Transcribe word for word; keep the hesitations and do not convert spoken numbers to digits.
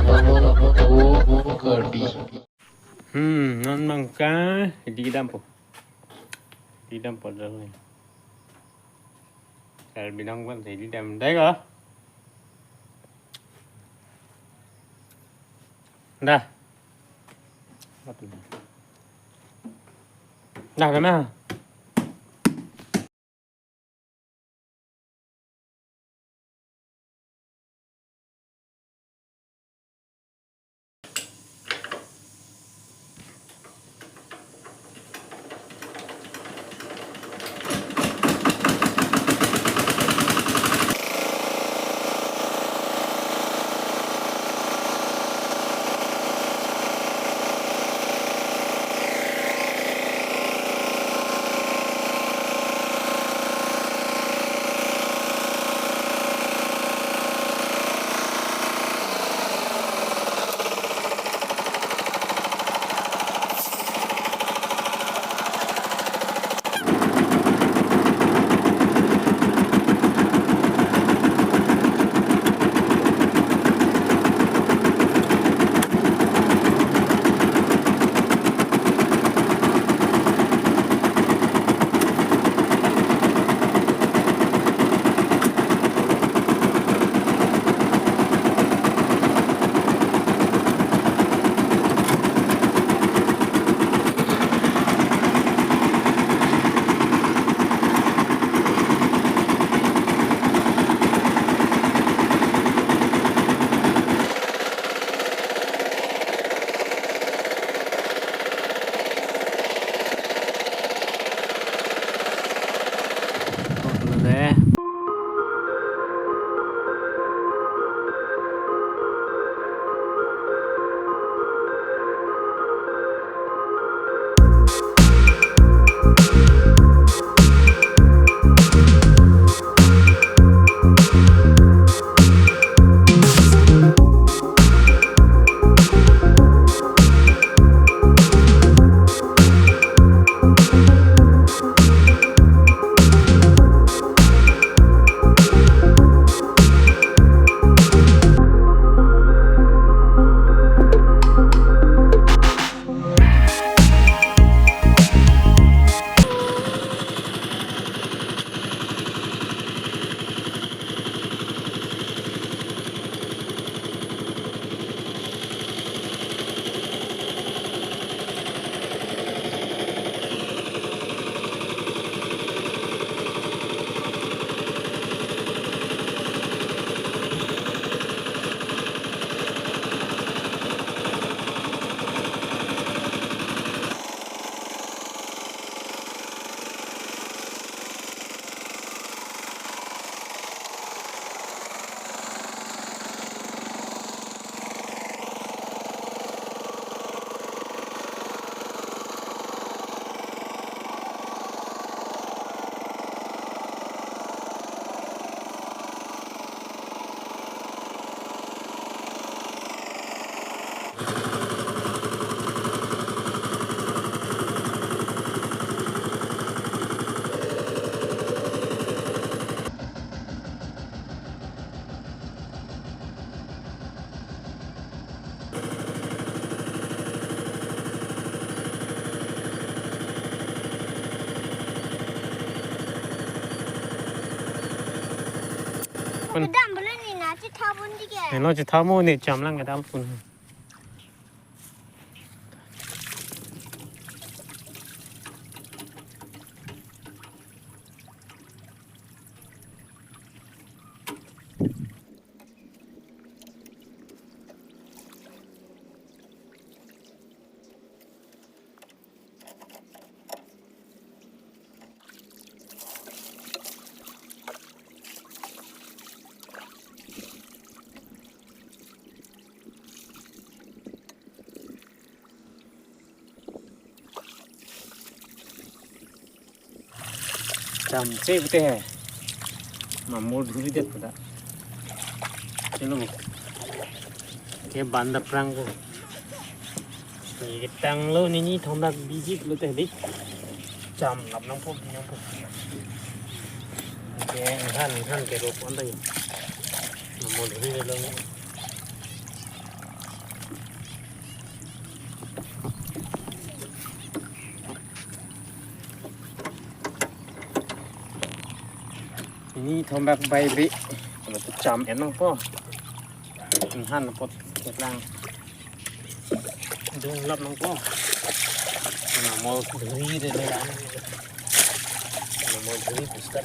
Amo amo tawo mo Karbi. Hmm, non mangka di dampo. Di dampo dong. Karbi nang kan di dam dai ko. Dah. Dah, dah mah. Kedam beli ni na, citha pon di ke. Helo citha mo ni chamlang kedam pon. Cham che pute hai. Mamur dhuri det pada. Chalo. Ke banda prang ko. Ni ketang lo ni ni thondak biji lo te di. Cham lap nangpo nangpo. Ke han han ke ro pon dai. Mamur dhuri lo. Ni thom bak bai be. Lapu cham en nangpo. Ninghan apot ketlang. Dunlap nangpo. Namo dhuri de le lang. Namo dhuri pustar.